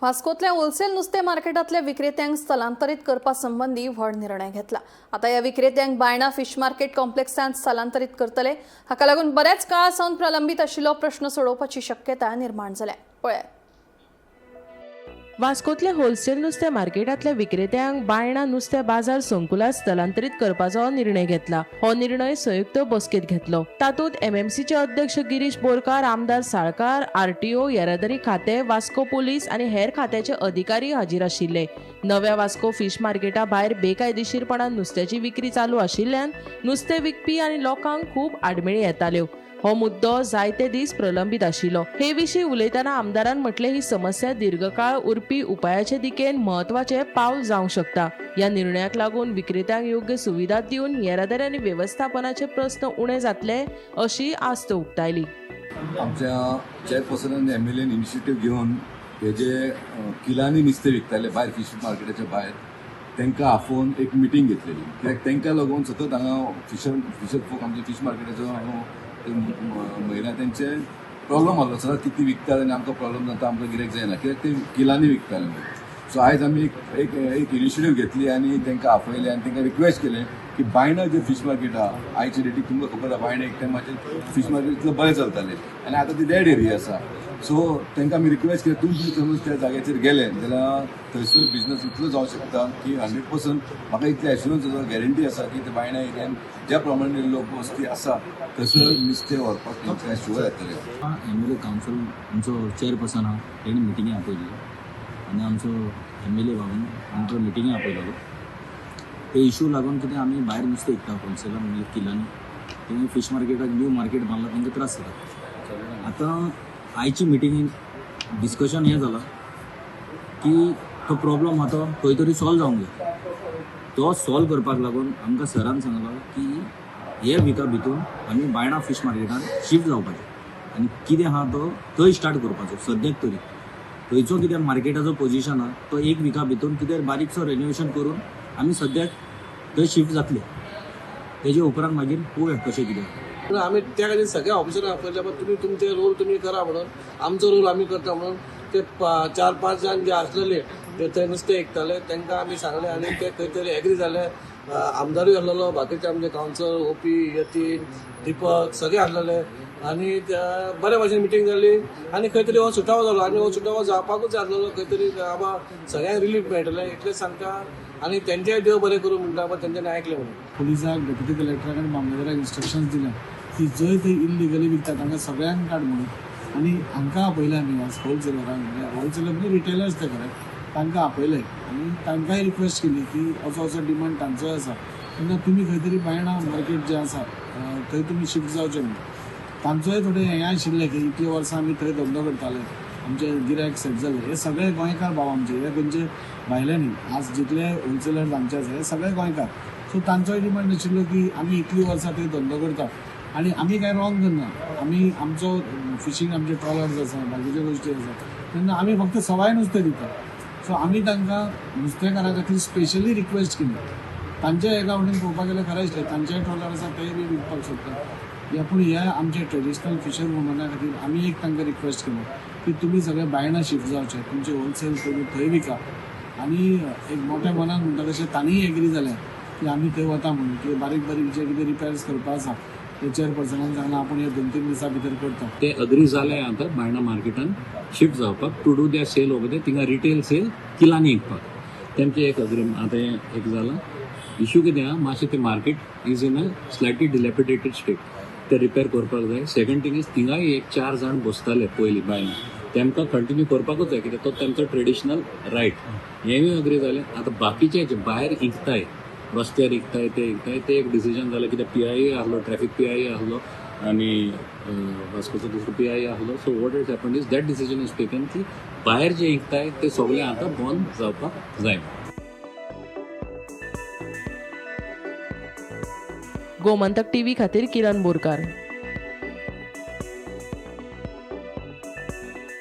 वास्कोतल्या wholesale नुस्तें मार्केटांतल्या विक्रेत्यांक स्थलांतरीत करपा संबंदी व्हड निर्णय घेतला. आता ह्या विक्रेत्यांक बायणा फिश मार्केट कॉम्प्लेक्सांत स्थलांतरीत करतले. हाका लागून बऱ्याच काळा सावन प्रलंबीत आशिल्लो प्रश्न सोडोवपाची शक्यता निर्माण जाल्या. पळयात. वास्कोतल्या होलसेल नुस्तें मार्केटांतल्या विक्रेत्यांक बायणा नुस्तें बाजार संकुलात स्थलांतरीत करपाचो निर्णय घेतला. हो निर्णय संयुक्त बसकेंत घेतलो. तातूंत एमएमसीचे अध्यक्ष गिरीश बोरकार, आमदार साळकार, आरटीओ, येरादारी खातें, वास्को पोलीस आनी हेर खात्याचे अधिकारी हाजीर आशिल्ले. नव्या वास्को फिश मार्केटा भायर बेकायदेशीरपणान नुस्त्याची विक्री चालू आशिल्ल्यान नुस्तें विकपी आनी लोकांक खूब आडमेळी येताल्यो. हो मुद्दो जायते दीस प्रलंबीत आशिल्लो. हे विशीं उलयतना आमदारान म्हटलें, ही समस्या दीर्घकाळ उरपी उपायाचे दिकेन म्हत्वाचें पावल जावंक शकता. ह्या निर्णयाक लागून विक्रेत्यांक योग्य सुविधा दिवन येरादारी आनी वेवस्थापनाचे प्रस्न उणे जातले अशी आस्त उक्तायली. आमच्या चेअरपर्सनान, एमएलएन इनिशिएटीव घेवन हे जे किलांनी नुस्तें विकताले भायर, फिश मार्केटाच्या भायर, तांकां आफोवन एक मिटींग घेतलेली. कित्याक तांकां लागून सतत हांगा फिशर फोक, आमचे फिश मार्केटाचो हांगा ते महिला, तेंचे प्रॉब्लम आसलो सदांच कितें विकतात आनी आमकां प्रॉब्लम जाता, आमकां गिरायक जायना, कित्याक ते किलांनी विकताले म्हणून. सो आयज आमी एक एक एक इनिशिएटीव घेतली आनी तांकां आपयलें आनी तांकां रिक्वेस्ट केलें की बायणा जे फिश मार्केट आहा, आयचे डेटीक तुमकां खबर आहा, बायणा एक टायमाचेर फिश मार्केट इतलें बरें चलतालें आनी आतां ती डेड एरिया आसा. सो तांकां आमी रिक्वेस्ट केलें, तुमी समज त्या जाग्याचेर गेले जाल्यार थंयसर बिजनस इतलो जावंक शकता की 100% म्हाका इतली एश्युरन्स आसा, गॅरंटी आसा की ते बायणा एरियान ज्या प्रमाणे लोक वस्ती आसा थंयसर नुस्तें व्हरपाक तेंकां शुअर येतलें. एमएलए कावन्सिल, आमचो चेअरपर्सन आहा, तेणी मिटिंगे आपयल्ली आनी आमचो एमएलए बाबून आमकां मिटिंगे आपयलेलो. ते इशू लागून कितें, आमी भायर नुस्तें विकता होलसेलान, म्हणजे किलांनी. तेणी फिश मार्केटाक न्यू मार्केट बांदला, तांकां त्रास जाता. आतां आयची मिटिंगेन डिस्कशन हें जालां की तो प्रॉब्लम आहा तो खंय तरी सॉल्व जावंक जाय. तो सॉल्व करपाक लागून आमकां सरान सांगलां की हे विका भितून आमी बायणा फिश मार्केटान शिफ्ट जावपाचें आनी कितें आहा तो थंय स्टार्ट करपाचो. सद्याक तरी थंयचो कितें मार्केटाचो पोजिशन आहा तो एक विका भितून कितें बारीकसो रेनोवेशन करून आमी सद्याक थंय शिफ्ट जातले. तेजे उपरांत मागीर पळोवया कशें कितें. म्हणून आमी त्या खातीर सगळ्या ऑफिसरांक आपयले, पण तुमी तुमचे रोल तुमी करा म्हणून, आमचो रोल आमी करता म्हणून. ते चार पांच जाण जे आसलेले, ते थंय नुस्तें विकताले, तांकां आमी सांगलें आनी ते खंय तरी एग्री जाले. आमदारूय आसलेलो, बाकीचे आमचे कावन्सिलर ओपी, यतीन, दिपक सगळे आसलेले आनी त्या बऱ्या भाशेन मिटींग जाली आनी खंय तरी हो सुटावो जालो आनी हो सुटावो जावपाकूच जाय आसलेलो. खंय तरी बाबा सगळ्यांक रिलीफ मेळटलें इतलेंच सांगता आनी तेंचेय देव बरें करूं म्हणटा, पण तेंच्यांनी आयकलें म्हणून. पुलिसाक, डेप्युटी कलेक्टराक आनी मामलेदाराक इन्स्ट्रक्शन्स दिल्या की जंय ते इल्लिगली विकता तांकां सगळ्यांक काड म्हणून. आनी हांकां आपयले आमी आज होलसेलरांक, म्हणजे होलसेलर न्ही, रिटेलर्स ते खरे, तांकां आपयले आनी तांकांय रिक्वेस्ट केली की असो असो डिमांड तांचोय आसा, तेन्ना तुमी खंय तरी बायणा मार्केट जें आसा थंय तुमी शिफ्ट जावचें म्हणून. तांचोय थोडें हें आशिल्लें की इतलीं वर्सां आमी थंय धंदो करताले, आमचे गिरायक सेट जाले. हे सगळे गोंयकार भाव आमचे, हे खंयचे भायले न्ही. आज जितले होलसेलर्स आमचे आसा हे सगळे गोंयकार. सो तांचोय डिमांड आशिल्लो की आमी इतलीं वर्सां थंय धंदो करता आनी आमी कांय रॉंग करना, आमी आमचो फिशींग, आमचे ट्रॉलर्स आसा, बाकीच्यो गोश्टी आसा, तेन्ना आमी फक्त सवाय नुस्तें दिता. सो आमी तांकां नुस्तेकारां खातीर स्पेशली रिक्वेस्ट केली. तांच्या एका वटेन पळोवपाक गेल्यार खरें आसलें, तांचेय ट्रॉलर आसा, तेय बी विकपाक शकता या, पूण ह्या आमच्या ट्रेडिशनल फिशर वुमना खातीर आमी एक तांकां रिक्वेस्ट केलो की तुमी सगळे बायणा शिफ्ट जावचे, तुमचे होलसेल तुमी थंय विका. आनी एक मोठ्या मनान म्हणटा तशें तांणीय एग्री जालें की आमी थंय वता म्हणून, की बारीक बारीक जे कितें रिपेर्स करपा आसा ते चेअरपर्सनान सांगलां आपूण हे 2-3 दिसां भितर करता. ते अग्री जाले आतां बायणा मार्केटान शिफ्ट जावपाक, to do their sale over there. थिंगा रिटेल सेल किलांनी विकपाक तेमचें एक अग्री आतां हें एक जालां. इशू कितें आहा मातशें, तें market is in a slightly dilapidated state, ते रिपेर करपाक जाय. सेकंड थिंग is, थिंगाय एक चार जाण बसताले पयलीं बायणा, तेमकां कंटिन्यू करपाकूच जाय, कित्याक तो तेमचो ट्रेडिशनल रायट. हेंवूय अग्री जालें. आतां बाकीचे जे भायर विकताय, रस्त्यार विकताय, ते विकताय, ते एक डिसिजन जालें, कित्याक पीआय आहलो, ट्रॅफिक पीआय आहलो आनी वास्कोचो दुसरो पीआय आहलो. So what is happen is that decision is taken की भायर जे विकताय ते सगळे आतां बंद जावपाक जाय. गोमंतक टीव्ही खातीर किरण बोरकार.